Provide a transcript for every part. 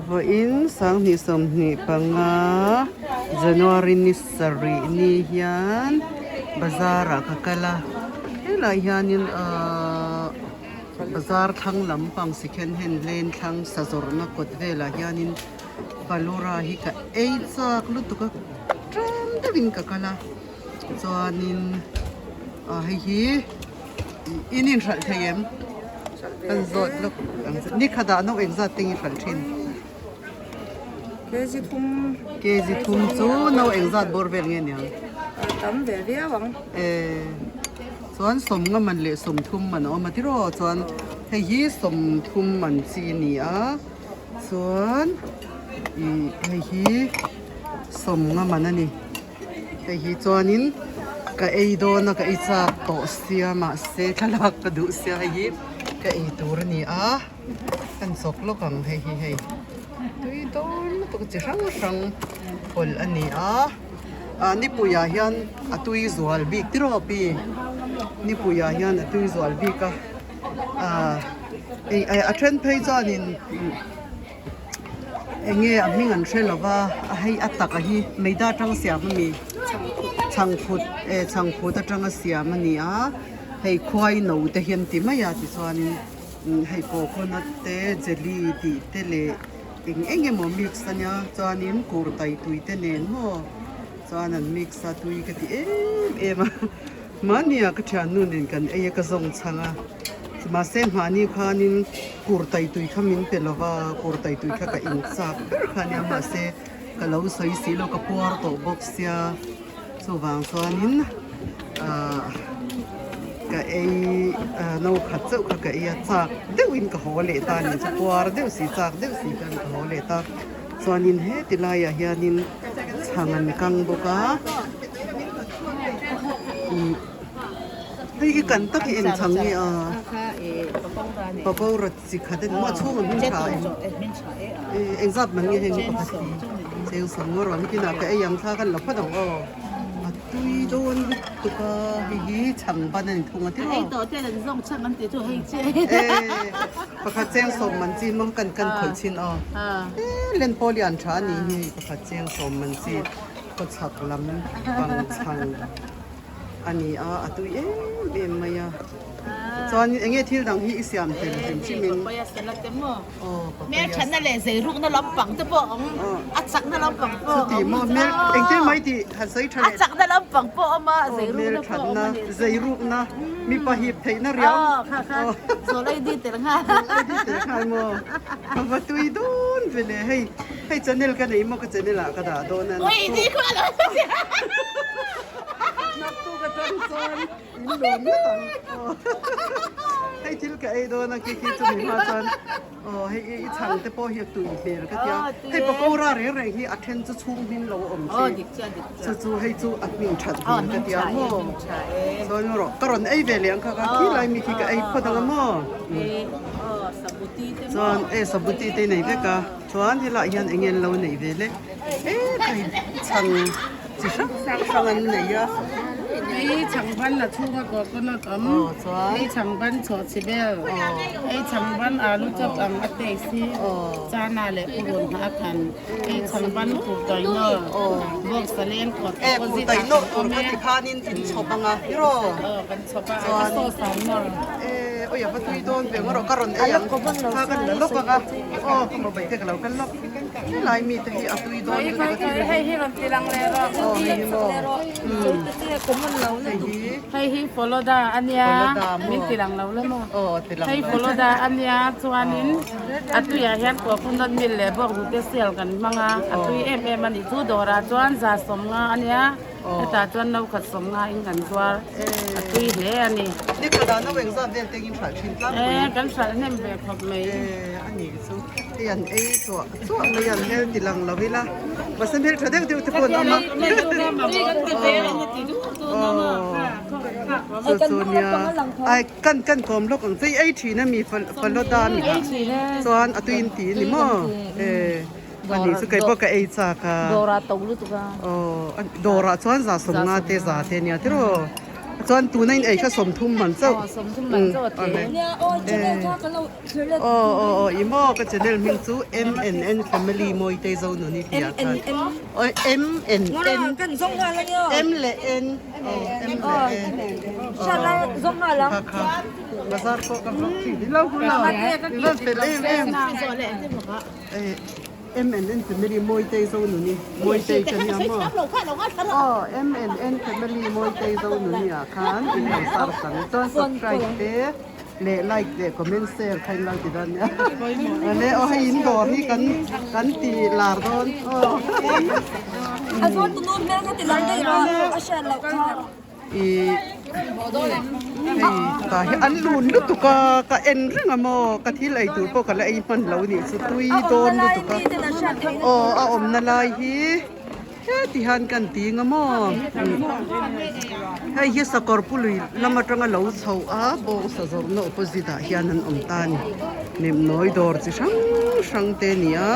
Vawiin 2025 January ni sarih ni hian bazar ah ka kal a helai hianin ahh bazar thlang lampang second hand lane thlang sa zawrhna kawt velah hianin Falura hi ka ei chak lutuk a tlem deuhin ka kal a chuanin ah hei hi in inhralh thei em kan zawt lawk ang che ni khat ah no engzat te nge hralh thin kg thum kg thum chu no engzat bawr vel nge niang tam ve viau ang eh chuan sawmnga man leh sawmthum man a awm a tiraw chuan hei hi sawmthum man chi a ni a chuan ih hei hi sawmnga man a ni. Hei hi chuanin ka ei dawn a ka ei chak tawh sia mahse thlalak ka duh sia hei hi ka ei tur a ni a kan chawk lawk ang hei hi hei tui dawn lutuk chi hrang hrang pawlh a ni a ah nipui ah hian a tui zual bik tiraw pi nipui ah hian a tui zual bik a ah a then phei chuanin. Enge a hming an hre lova a hei a taka hi meida atanga siam a ni chhangphut eh chhangphut atanga siam a ni a hei khuai no te hi an ti mai a tichuanin hei coconut te jelly tih te leh eng eng emaw mix a nia chuanin kurtai tui te nen maw chuan an mix a tui ka ti em em a mahnia ka thiannu nen kan ei a ka zawng chhang a. Mahse hmahni khanin kur tai tui kha min pe lova, kur tai tui kha ka in chak ber kha ania mahse ka lo sawi si lo ka puar tawh bawk sia chuvang chuanin ah ka ei no khat chauh kha ka ei a chak deuhin ka haw leh ta a ni chu puar deuh si chak deuh si khan ka haw leh ta chuanin heti laiah hianin chhang an kang bawk a. Hei hi kan tak hi eng chhang nge a? Pakora chi khat a ni maw? A chhung a hmin tha em? Eng zat man nge heng hi pakhat hi? Cheng sawm ngawr ang kinah ka ei ang thla khan la phawt ang aw. A tui dawn lutuk a, hei hi chhang ban a ni thung a tiraw? Pakhat cheng sawm man chi maw kan kan khawih chin aw. Len pawh lian tha a ni hi pakhat cheng sawm man chi khawchhak lam pang chhang. A ni a, a tui em em mai a. Chuan eng nge thil dang hi i siam tel hrim hrim in? Papaya salad te maw? Aw, papaya. Hmel thatna leh zeirukna lampang te pawh a awm, a chakna lampang pawh a awm. Chuti maw, hmel engtin mai tih han sawi tha leh. A chakna lampang pawh a awm a, zeirukna pawh a awm a ni. Hmel thatna, zeirukna, mipa hip theihna riau. Aw, kha kha, zawl ei di tel nghal. Zawl ei di tel nghal maw? A va tui dawn ve le, hei hei channel ka nei maw ka channel ah ka dah dawn a. Ui, ni kha a lo. Naktuk atang chuan in lawm ngawt ang aw hei thil ka ei dawn a khi khi chumi hma chuan aw hei i chhang te pawh hi a tui hmel ka tia hei pakora reng reng hi a then chu chhung hmin lo a awm thin chu chu hei chu a hmin that hmel ka tia maw chuan rawh ka rawn ei ve leh ang kha ka khi lai mi khi ka ei phawt ang a maw chuan e sabuti te nei vek a chuan helaiah hian eng nge an lo neih ve le e khai chhang. Chi hrang hrang an nei a. Hei chhangban la chhunga coconut awm. Hei chhangban chhawhchhi vel. Hei chhangban alu chop ang a taste hi chana leh purun hna a khan. Hei chhangban kurtaino bawk saleng kawt opposite ah kan awm e. Ti khanin in chhawp anga hero. Kan chhawp a a sauce an nawr. Oi a va tui dawn ve ngawt rawh ka rawn ei ang. Kha kan la lawk anga. Aw ka mobile te ka lo kal lawk. Helai mi te hi a tui dawn lutuk a Hei hi rawn ti lang leh rawh. Aw hei hi maw. Hei hi. Hei hi Foloda a nia. Min ti lang lo le maw. Aw ti lang lo. Hei Foloda a nia chuanin a tuiah hian coconut milk leh bawnghnute sial kan hmang a, a tui em em a ni. Chu dawrah chuan 150 a nia. Hetah chuan no khat 50 in kan zuar a tui hle a ni. Ni khat ah no engzat vel teng in hralh thin tlangpui. E kan hralh hnem ve khawp mai. E a nih chu hei an ei chuah chuah mai an hmel ti lang lo ila mahse hmel tha deuh deuh te pawh an awm a. Aw chu chu nia ai kan kan kawm lawk ang che i ei thin a mi faloda mi kha chuan a tui in ti a ni maw e. Ani chu kei pawh ka ei chak a. Dawrah to lutuk a. Aw dawrah chuan 150 te za te ania tiraw. Chuan tuna in ei kha 30 man chauh. Aw 30 man chauh a te. Nia aw channel kha ka lo thlir let. Aw aw aw i maw ka channel hming chu MNN Family Mawitei Zonuni tih ah khan. Aw MNN. Ngawra kan zawng nghal a nia. M leh N. Aw M leh N. Hriat lai zawng nghal ang. Kha kha bazar pawh ka vlog thin lo hu lo. I van fel em em. MNN Family Mawitei Zonuni Mawitei ka nia maw? Aw MNN Family Mawitei Zonuni ah khan in lo search ang chuan subscribe te leh like leh comment share kha in lo ti dawn nia. Awle aw hei in dawr hi kan kan ti lar dawn aw. A zawn tunu hmel kha ti lar daih rawh a hriat loh kha. I hei tah hi an lun lutuk a ka en reng a maw ka thil ei tur pawh ka la ei hman lo nih chu tui dawn lutuk a aw a awmna lai hi heti hian kan ting a maw hei hi sakawr pului lam atanga lo chho a bawngsa zawrhna opposite ah hian an awm ta a ni nemnawi dawr chi hrang hrang te a ni a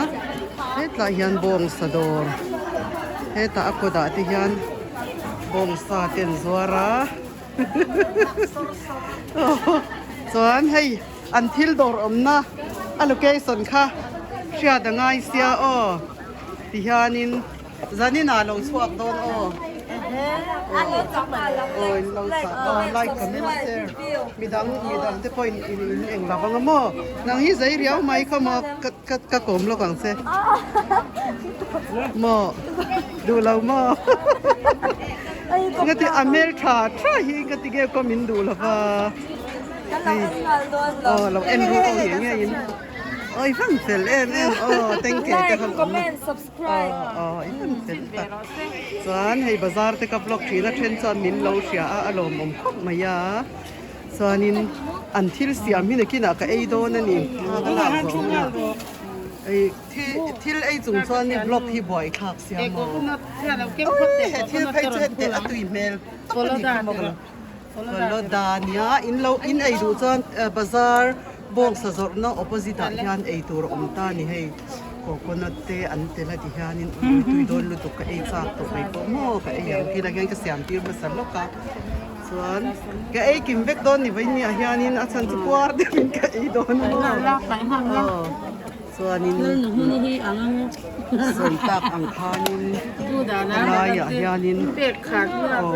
hetlai hian bawngsa dawr hetah a kawt ah te hian. Bawngsa te an zuar a chuan hei an thil dawr awmna a location kha hriat a ngai sia aw ti hianin zanin ah lo chhuak dawn aw aw in lo chah aw like comment share midang midang te pawhin in in eng lo ang a maw nang hi zei riau mai kha maw ka. Ka ka kawm lawk ang che. Maw duh lo maw. Nga ti a hmel tha tha hi nga ti nge kawm in duh lo va. Aw lo en ru aw nge nge in. Aw i van fel em em aw thank you te kha Comment subscribe. Aw i van fel tak. Chuan hei bazar te ka vlog thin a then chuan min lo hria a a lawmawm khawp mai a. Chuanin an thil siam hi nakinah ka ei dawn a ni. Ka lak zawh hunah ei thil ei chung chuan i vlog hi buai thlak sia maw. Ui he thil phei chu heti a tui hmel tak a ni kha maw ka lo. Koloda nia in lo in ei duh chuan bazar bawngsa zawrhna opposite ah hian ei tur a awm ta a ni hei. Coconut te an tel a ti hianin ui tui dawn lutuk ka ei chak tawh mai pawh maw ka ei ang thil ah hian ka siam tir hmasa lawk a. Chuan ka ei kim vek dawn ni vawiin ah hianin a chhan chu puar deuhin ka ei dawn a aw chuanin sawi tak ang khanin helaiah hianin aw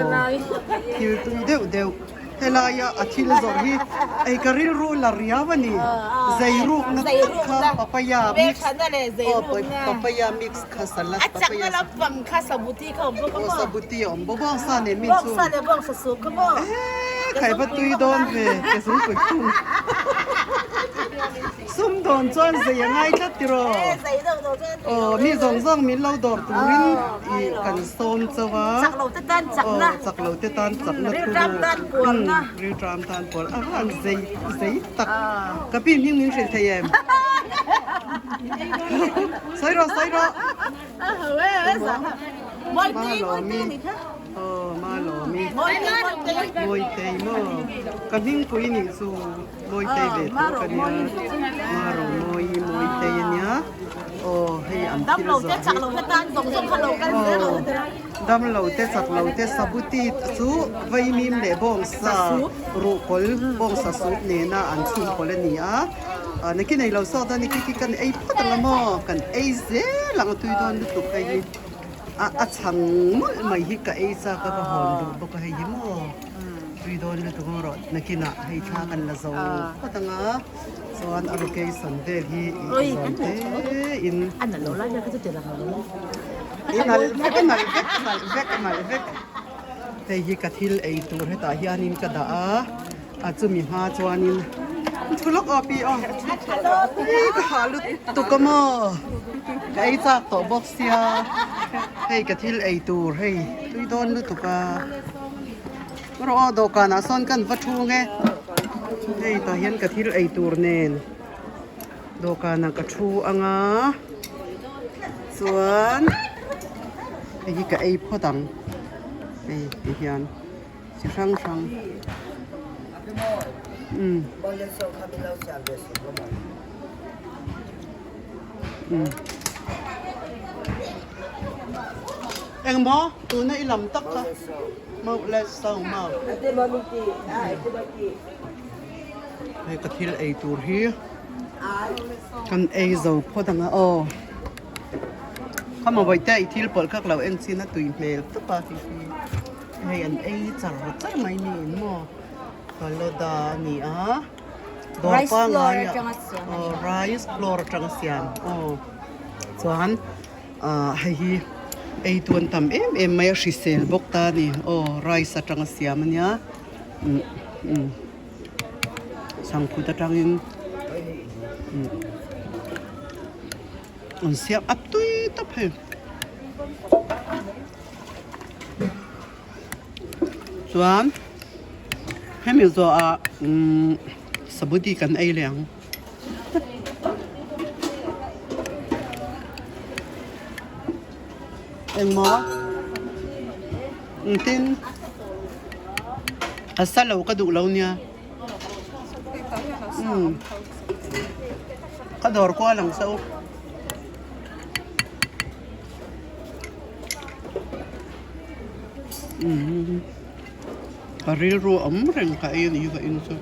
thil tui deuh deuh helaia a thil zawrh hi ei ka rilru la riau a ni zei rukna tak kha papaya mix aw papaya mix kha salad papaya Aw sabuti a awm bawk a sa nen min chu Ehe khai va tui dawn ve ke zungpui thung sum dawn chuan zei a ngai tlat tiraw aw mi zawng zawng min lo dawr turin ih kan sawm chauh a aw chak lo te tan chakna thu umm rilṭam tan puar a han zei zei tak ka pi hming min hrilh thei em sawi rawh sawi rawh. Malawmi aw Malawmi Mawitei maw ka hmingpui nih chu Mawitei ve tho ka nia Maromawi Mawitei ania aw hei an thil zawh hi aw damlo te chak lo te sabuti chu vaimim leh bawngsa ruhkawl bawngsa soup nena an chhungkawl a ni a. Nakin ei lo sawt a ni khi khi kan ei phawt ang a maw kan ei zel ang a tui dawn lutuk hei hi a a chhang mawlh mai hi ka ei chak a ka hawn duh bawk a hei hi maw tui dawn lutuk ang rawh nakinah hei thla kan la zo phawt ang a chuan a location vel hi i zawn te in i nalh vek a nalh vek a nalh vek a nalh vek hei hi ka thil ei tur hetah hianin ka dah a. A chumi hma chuanin thu lawk aw pi aw ih ka hah lutuk a maw ka ei chak tawh bawk sia hei ka thil ei tur hei tui dawn lutuk a rawh aw dawhkan ah sawn kan va thung e hei tah hian ka thil ei tur nen dawhkan ah ka thu ang a chuan hei hi ka ei phawt ang hei ti hian. Chi hrang hrang umm umm engmaw tuna i lam tak kha. mauh le so maw. Hei ka thil ei tur hi kan ei zo phawt ang a aw. Khama vawitea i thil pawlh kha ka lo en chin a tui hmel tawp a hei hi hei an ei char char mai niin maw Kaloda a ni a dawr pangngai ah aw rice flour atanga siam aw chuan ah hei hi ei tu an tam em em mai a hrisel bawk ta a ni aw rice atanga siam a nia umm umm chhangphut atangin umm an siam a tui tawp hei. Chuan hemi zawhah umm sabuti kan ei leh ang. Engmaw engtin a sa lo ka duh lo nia umm ka dawr kual ang sa u. Umm ka rilru a awm reng ka ei a nih hi ka in chu.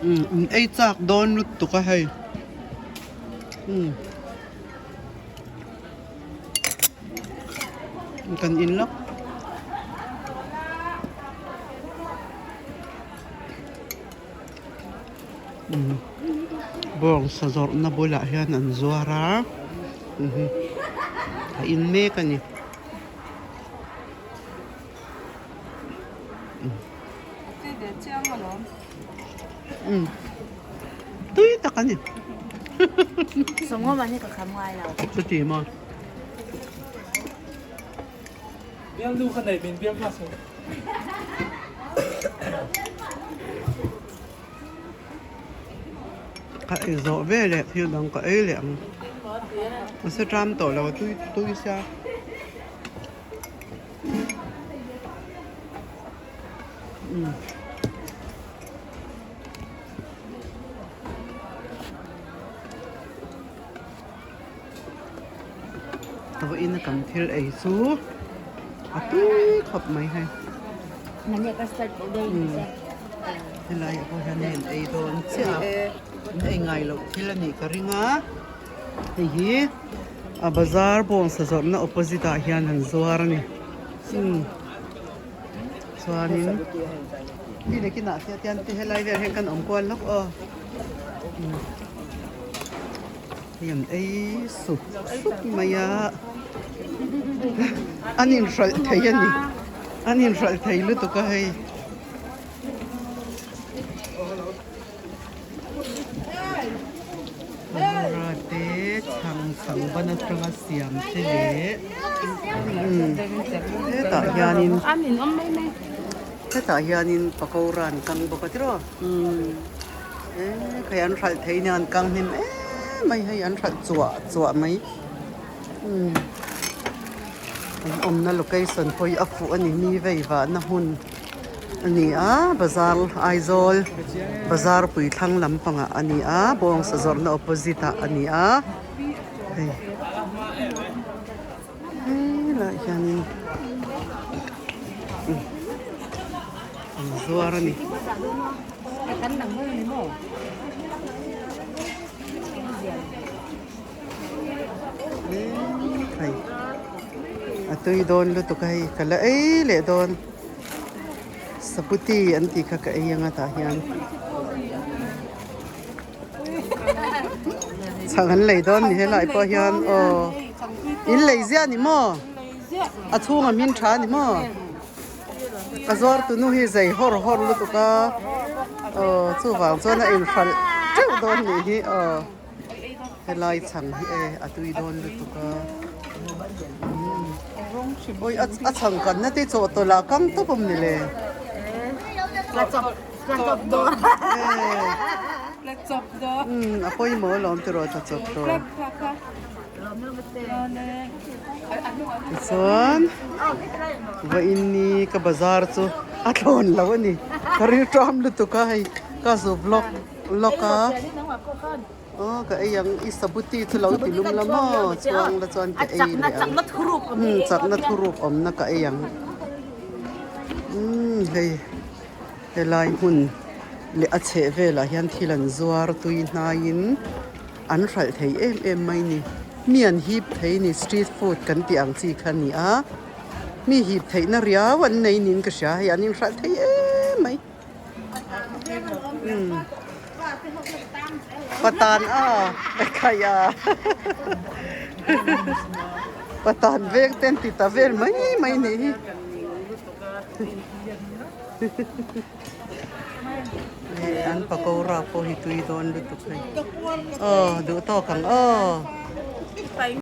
Umm an ei chak dawn lutuk a hei umm kan in lawk. Umm bawngsa zawrhna bulah hian an zuar a a in mek a ni. Umm tui tak a ni. Chuti maw. Ka ei zawh ve leh thil dang ka ei leh ang. Ka se ṭam tawh lo a tui tui sia. Umm. Vawiin a kan thil ei chu a tui khawp mai hei. Helai ah pawh hian hei an ei dawn chiah a an ei ngai loh thil a nih ka ring a hei hi a bazar bawngsa zawrhna opposite ah hian an zuar a ni chuanin mi nakinah te hian helai velah hian kan awm kual lawk aw. Hei an ei sup sup mai a an inhralh thei a ni an inhralh thei lutuk a hei. Pakora te chhang chhang ban atanga siam te leh umm hetah hianin hetah hianin pakora an kang bawk a tiraw umm. Eee hei an hralh thei nia an kang hnem em mai hei an hralh chuah chuah mai umm an awmna location pawh hi a fuh a ni mi vei vahna hmun a ni a bazar Aizawl bazar pui thlang lampangah a ni a bawngsa zawrhna opposite ah a ni a hei helaiah hianin an zuar a ni. Hei a tui dawn lutuk a hei ka la ei leh dawn saputi an tih kha ka ei anga tah hian chhang an lei dawn ni helai pawh hian aw in lei ziah ni maw a chhunga min tha ni maw. A zuar tunu hi zei hawr hawr lutuk a aw chuvang chuan a inhralh teuh dawn nih hi aw helai chhang hi e a tui dawn lutuk a umm a chhang kanna te chawhtawlh ah kang tawp awm ni le umm a pawimawh alawm tiraw tla chawp tawh. Tichuan vawiin ni ka bazar chu a thlawn lo a ni ka rilṭam lutuk a hei ka zu vlog lawk a aw ka ei ang i sabuti chu lo ti lum la maw chuang la chuan ka ei leh ang umm chakna thuruk awmna ka ei ang umm hei helai hmun leh a chheh velah hian thil an zuar tui hnaiin an hralh thei em em mai ni mi an hip thei ni street food kan tih ang chi kha a ni a mi hip theihna riau an nei niin ka hria hei an inhralh thei em mai. Patan a ekhai a patan veng te an ti ta vel mai mai nih hi hei an pakora pawh hi tui dawn lutuk hei aw duh tawk ang aw.